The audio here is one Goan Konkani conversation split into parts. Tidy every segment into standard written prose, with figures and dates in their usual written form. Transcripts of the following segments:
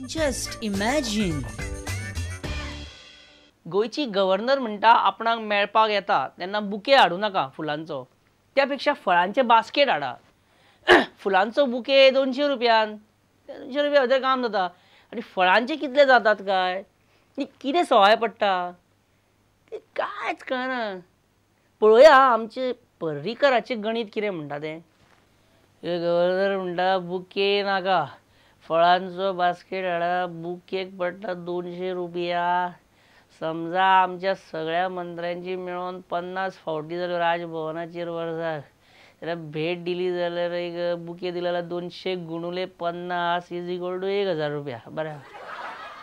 Just imagine. गोंयची गव्हर्नर म्हणटा आपणाक मेळपाक येता तेन्ना बुके हाडूं नाका फुलांचो, त्या पेक्षा फळांचें बास्केट हाडा. फुलांचो बुके 200 रुपयान, 200 रुपया भितर काम जाता, आनी फळांचे कितले जातात काय, कितें सवाय पडटा ते कांयच कळना. पळोवया आमचे पर्रीकराचें गणीत कितें म्हणटा तें. गव्हर्नर म्हणटा बुके नाका, फळांचो बास्केट हाडा, बुकेक पडटा 200 रुपया. समजा आमच्या सगळ्या मंत्र्यांची मेळून 50 फावटी जर राजभवनाचेर वर्साक जाल्यार भेट दिली जाल्यार एक बुके दिले जाल्यार 200 गुणुले 50 is equal to 1000 रुपया. बरें,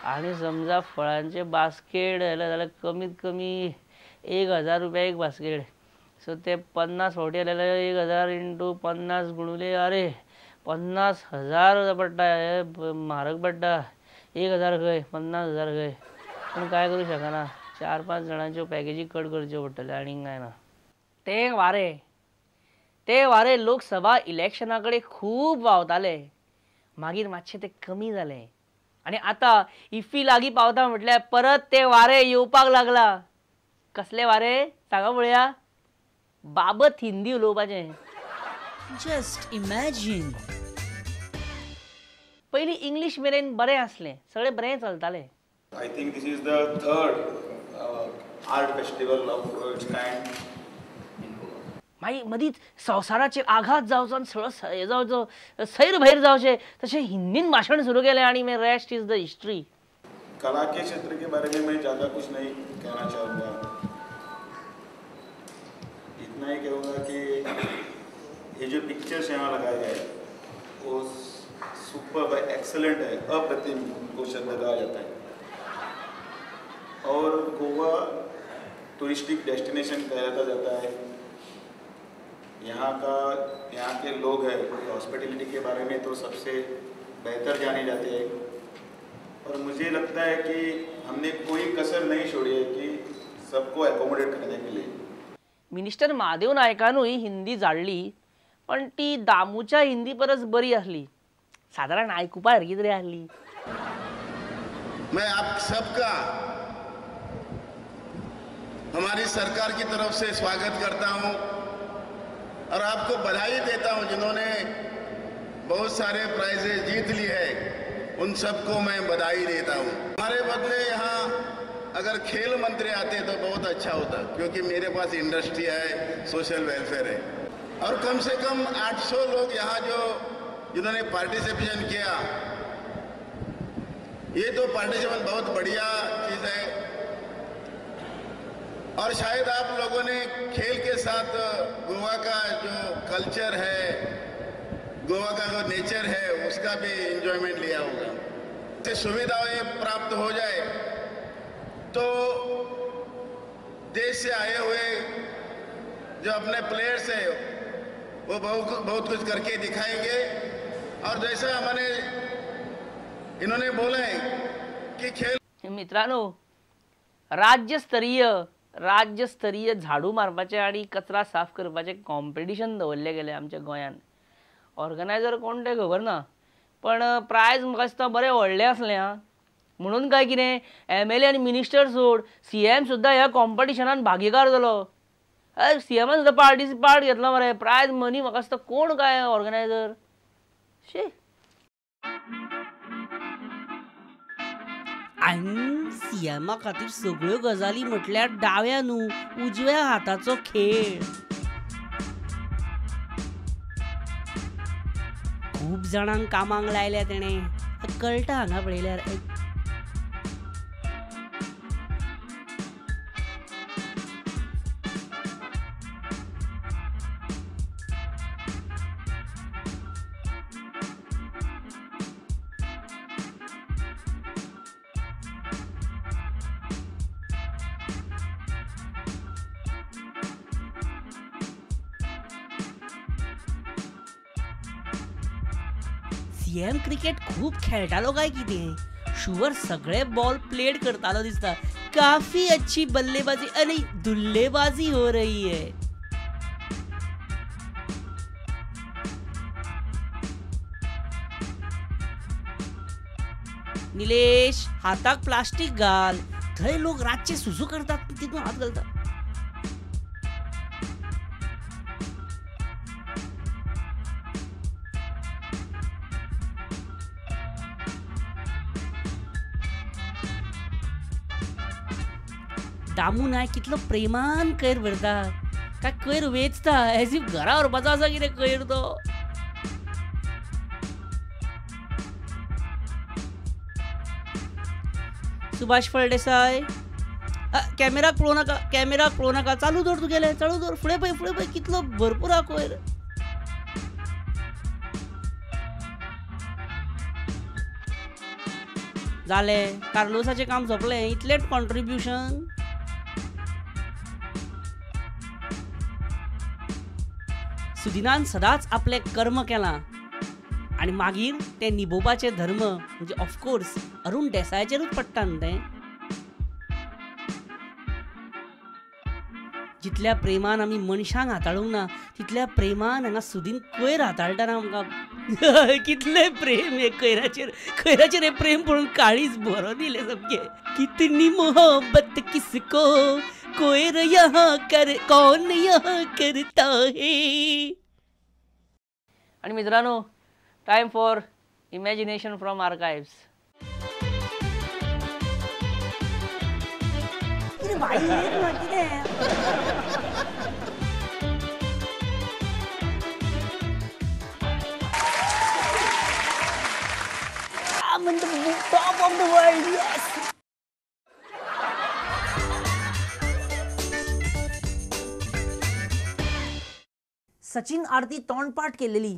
आनी समजा फळांचे बास्केट जाल्यार जाल्यार कमीत कमी 1000 रुपया एक बास्केट. सो ते 50 फावटी जाल्यार 1000 इंटू 50 गुणुले अरे 50,000 पडटा, म्हारग पडटा. 1000 खंय 50,000 खंय, पूण काय करूं शकना, 4-5 जाणांच्यो पॅकेजी कट करच्यो पडटल्यो आनीक काय ना. ते वारे, ते वारे लोकसभा इलेक्शना कडेन खूब व्हांवताले, मागीर मातशें ते कमी जाले, आनी आतां इफ्फी लागीं पावता म्हटल्यार परत ते वारे येवपाक लागला. कसले वारे सांगा पळोवया, बाबत हिंदी उलोवपाचें. Just imagine. पयलीं इंग्लीश मेरेन बरें आसलें, सगळें बरें चलतालें. I think this is the third art festival of its kind in Goa. मागीर मदींच संवसाराचेर आघात जावचो आनी सगळो हें जावचो, सैर भैर जावचें तशें हिंदीन भाशण सुरू केलें आनी मागीर रेस्ट is the history. कला के क्षेत्र के बारे में मैं ज़्यादा कुछ नहीं कहना चाहूँगा, इतना ही कहूँगा कि ये जो पिक्चर्स यहाँ लगाए गए वो सुपर एक्सेलेंट है, अप्रतिम को शब्द कहा जाता है। और गोवा टूरिस्टिक डेस्टिनेशन कहलाता जाता है। यहाँ का, यहाँ के लोग हैं हॉस्पिटलिटी के बारे में तो सबसे बेहतर जाने जाते हैं, और मुझे लगता है कि हमने कोई कसर नहीं छोड़ी है कि सबको एकोमोडेट करने के लिए। मिनिस्टर महादेव नायकानूय हिंदी झाडली, पण ती दामूच्या हिंदी परस बरी आसली, सादारण आयकुपा सारकी तरी आसली. मैं आप सबका हमारी सरकार की तरफ से स्वागत करता हूं और आपको बधाई देता हूं। जिन्होंने बहुत सारे प्राइजेस जीत लिए है उन सबको मैं बधाई देता हूं। हमारे बदले यहाँ अगर खेल मंत्री आते तो बहुत अच्छा होता, क्योंकि मेरे पास इंडस्ट्री है, सोशल वेलफेयर है, और कम से कम 800 लोग यहाँ जो जिन्होंने पार्टिसिपेशन किया, ये तो पार्टिसिपेशन बहुत बढ़िया चीज़ है। और शायद आप लोगों ने खेल के साथ गोवा का जो कल्चर है, गोवा का जो नेचर है, उसका भी एंजॉयमेंट लिया होगा। सुविधाएं प्राप्त हो जाए तो देश से आए हुए जो अपने प्लेयर्स हैं वो बहुत बहुत कुछ करके दिखाएंगे। और जैसा हमारे इन्होंने बोला है कि खेल। मित्रांनो, राज्यस्तरीय झाडू मारपाचें आनी कचरा साफ करपाचें कॉम्पिटिशन दवरलें गेलें आमच्या गोंयांत. ऑर्गनायझर कोण तें खबर ना, पण प्रायज म्हाका दिसता बरें व्हडलें आसलें आं, म्हणून काय कितें एम एल ए आनी मिनिस्टर सोड सी एम सुद्दां ह्या कॉम्पिटिशनान भागीदार जालो. हय, सी एमान सुद्दां पार्ट घेतलो मरे. प्रायज मनी म्हाका दिसता कोण काय ऑर्गनायझर शी. आनी सीएमा खातीर सगळ्यो गजाली म्हटल्यार डाव्या न्हू उजव्या हाताचो खेळ. खूब जाणांक कामाक लायल्या तेणें, कळटा हांगा पळयल्यार. सीएम क्रिकेट खूब खेळटालो काय कितें, शुवर सगळे बॉल प्लेड करतालो दिसता. काफी अच्छी बल्लेबाजी आनी दुल्लेबाजी हो रही है. निलेश हाताक प्लास्टीक घाल, थंय लोक रातचे सुसू करतात तितून हात घालता. दामू नायक कितलो प्रेमान कयर भरता, काय कयर वेचता एज if घरा व्हरपाचो आसा कितें कयर तो. सुभाष फळदेसाय कॅमेराक पळोवं नाका, कॅमेराक पळोवं नाका, चालू दवर तुगेलें, चालू दवर, फुडें पळय फुडें पळय कितलो भरपूर आहा कोयर. जालें कार्लोसाचें काम सोंपलें, इतलेंच कॉन्ट्रिब्युशन. सुदिनान सदांच आपलें कर्म केलां आनी मागीर तें निभोवपाचें धर्म म्हणजे ऑफकोर्स अरुण देसायाचेरूच पडटा न्हू तें. जितल्या प्रेमान आमी मनशांक हाताळूंक ना तितल्या प्रेमान हांगा सुदीन कोयर हाताळटाना आमकां. कितलें प्रेम हे कोयराचेर, कोयराचेर हें प्रेम पळोवन काळीज बरो दिलें सामकें. कितनी मोहब्बत किसको कोयर यहाँ कर कौन यहाँ करता है. आणि मित्रांनो, time for imagination from archives. I'm in the top of the world, yes. Sachin आरती तोंडपाठ केलेली,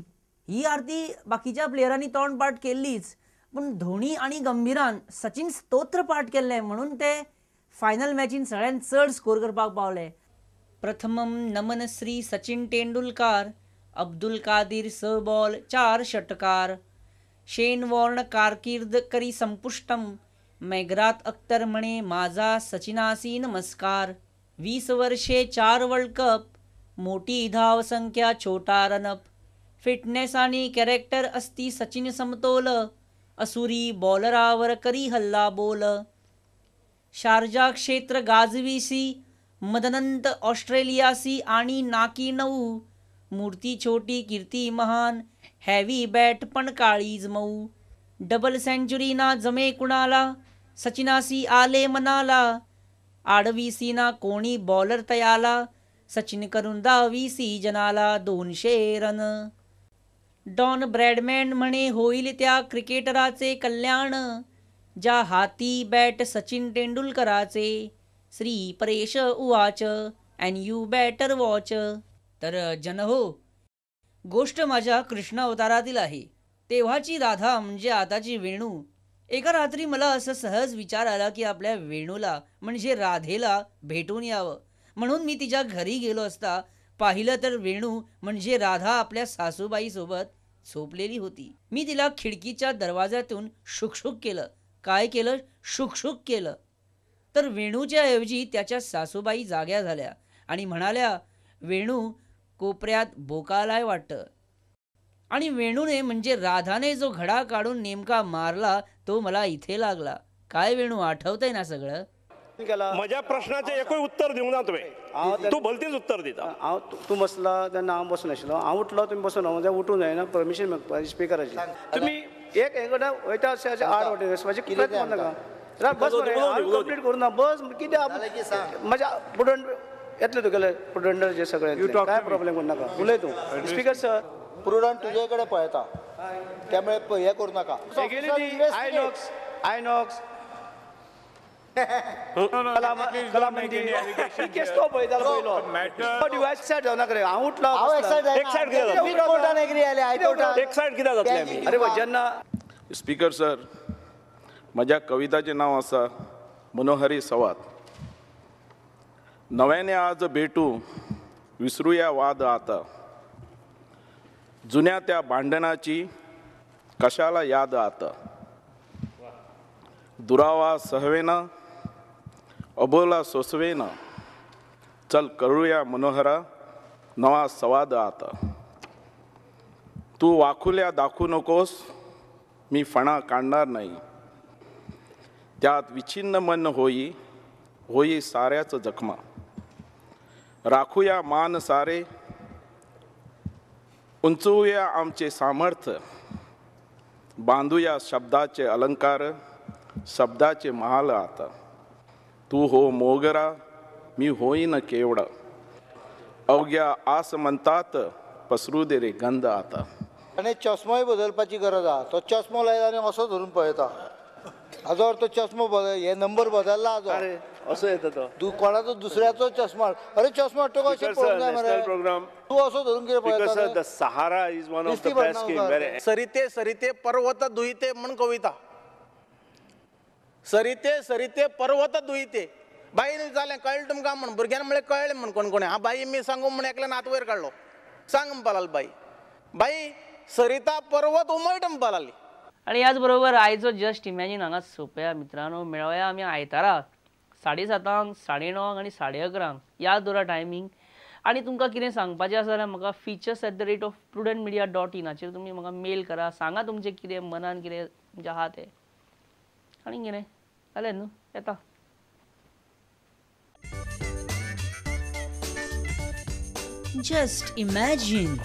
ही आरती बाकीच्या प्लेयरांनी तोंडपाठ केल्लीच, पूण धोनी आनी गंभीरान सचिन स्तोत्र पाठ केल्लें म्हणून ते फायनल मॅचीन सगळ्यान चड स्कोर करपाक पावले. प्रथमम नमन श्री सचिन तेंडुलकार, अब्दुल कादीर 6 बॉल 4 षटकार, शेन वॉर्न कारकीर्द करी संपुष्टम, मेघरात अख्तर म्हणे माझा सचिनासी नमस्कार, 20 वर्षे 4 वर्ल्ड कप, मोठी धाव संख्या छोटा रनअप, फिटनेस आणि कॅरेक्टर असती सचिन समतोल, असुरी बॉलरावर करी हल्ला बोल, शारजा क्षेत्र गाजवीसी, मदनंत ऑस्ट्रेलियासी आणि नाकी नऊ, मूर्ती छोटी कीर्ती महान, हॅवी बॅट पण काळीज मऊ, डबल सेंचुरी ना जमे कुणाला, सचिनासी आले मनाला, आडवीसी ना कोणी बॉलर तयाला, सचिन करून 10 जनाला 200 रन. डॉन ब्रॅडमॅन म्हणे होईल त्या क्रिकेटराचे कल्याण, ज्या हाती बॅट सचिन तेंडुलकराचे, श्री परेश उवाच अँड you batter watch. तर जनहो, गोष्ट माझ्या कृष्ण अवतारातील आहे. तेव्हाची राधा म्हणजे आताची वेणू. एका रात्री मला असं सहज विचार आला की आपल्या वेणूला म्हणजे राधेला भेटून यावं, म्हणून मी तिच्या घरी गेलो असता पाहिलं तर वेणू म्हणजे राधा आपल्या सासूबाईसोबत झोपलेली होती. मी तिला खिडकीच्या दरवाजातून शुकशुक केलं. काय केलं? शुकशुक केलं. तर वेणूच्या ऐवजी त्याच्या सासूबाई जाग्या झाल्या आणि म्हणाल्या, वेणू कोपऱ्यात बोकालाय वाटतं. आणि वेणूने म्हणजे राधाने जो घडा काढून नेमका मारला तो मला इथे लागला. काय वेणू, आठवतंय ना सगळं? माझ्या प्रश्नाचे एकूय उत्तर दिवंक ना तुवें, तूं भलतीच उत्तर दिता. हांव तूं बसला तेन्ना हांव बसून आशिल्लो, हांव उठलो तुमी बसून, हांव उठूंक जायना, परमिशन मागपा स्पिकराची. तुमी एक हे कडेन वयता अशें आड वाटेन वचपाचें प्रयत्न नाका. बस कंप्लीट करूं ना, बस कितें म्हज्या प्रुडंट येतले तुगेले प्रुडंट जे सगळे, काय प्रॉब्लेम करूं नाका, उलय तूं. स्पिकर सर, प्रुडंट तुजे कडेन पळयता, त्यामुळे हे करूं नाका. आयनॉक्स आयनॉक्स स्पीकर सर, म्हज्या कविताचें नांव आसा मनोहरी सवात. नव्याने आज भेटू विसरूया वाद आता, जुन्या त्या भांडणाची कशाला याद आता, दुरावा सहवेना अबोला सोसवेना, चल करूया मनोहरा नवा सवाद आता, तू वाखुल्या दाखवू नकोस मी फणा काढणार नाही, त्यात विछिन्न मन होई होई साऱ्याच जखमा. राखूया मान सारे, उंचवूया आमचे सामर्थ्य, बांधूया शब्दाचे अलंकार, शब्दाचे महाल आता. तू हो मोगरा, मी होईन केवडा, अवघ्या आस म्हणतात पसरू दे रे गंध आता. आनी चश्मोय बदलपाची गरज आहा. तो चश्मो लायला आनी असो धरून पळयता. हाजो अर्थ चश्मो बदल, हे नंबर बदलला हाजो. असो येता तो. तूं कोणाचो दुसऱ्याचो चश्मा. अरे चश्मो हाडटा अशें पळोवंक जाय मरे. तूं असो धरून कितें पळयता? The Sahara is one of the best scheme. सरिते सरिते पर्वत दुहिते म्हण कविता. सरिते सरिते पर्वत दुहिते. बाई जालें कळ्ळें तुमकां म्हण भुरग्यान म्हणलें कळ्ळें म्हण कोण कोणें. हां बाई मी सांगू म्हण एकल्यान हात वयर काडलो. सांग म्हणपा लागलो बाई. बाई सरिता पर्वत उमळटा म्हणपा लागली. आणि याच बरोबर आयचो जस्ट इमॅजीन हांगा सोंपया मित्रांनो. मेळोया आमी आयतारा 7:30, 9:30 आनी 11:30. याद दवरा टायमींग. आनी तुमकां कितें सांगपाचें आसा जाल्यार म्हाका features@prudentmedia.in हाचेर तुमी म्हाका मेल करा. सांगा तुमचें कितें मनान कितें तुमचें आहा तें. आनी कितें जालें न्हू, येता. Just imagine.